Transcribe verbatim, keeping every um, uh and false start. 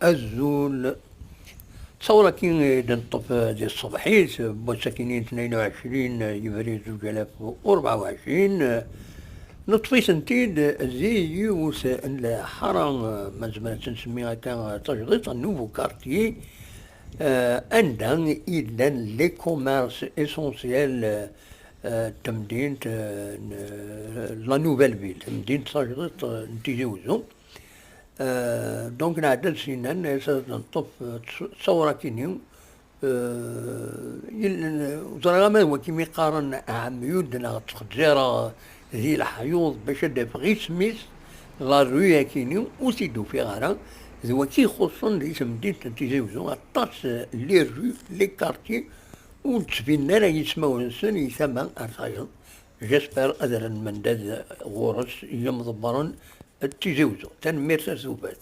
Azul. Ttawraki i d-neṭṭef di tṣebḥit n wass-akini n tnayen u ɛecrin yebrir zuǧ alaf u rebɛa u ɛecrin, neṭṭef-itent-id di yiwet n lḥara, ma nezmer ad tt-nsemmi akka, tajdiṭ, un nouveau quartier, eh, anda i llan les commerces essentiels, eh, n temdint, eh, n, la nouvelle ville, temdint tajdiṭ, eh, n Tizi Uzzu. Eh, donc, nɛedda-d sinan, ad neṭṭef, eh, ts-, ttawraki-nni, eh, yil-, ur ẓriɣ ama d waki mi qqaren Ɛemyud neɣ ttxeǧǧireɣ di leḥyuḍ bac ad d-afeɣ isem-is, la rue-akini, ur t-id-ufiɣ ara, d waki ixuṣṣen di temdint n Tizi Uzzu, aṭas, eh, les rues, les quartiers, ur d-ttbinen ara yismawen-nsen i tama ar tayeḍ. J'espère ad rren mendad ɣur-s yimḍebbren n Tizi Uzzu. Tanemmirt ar tufat.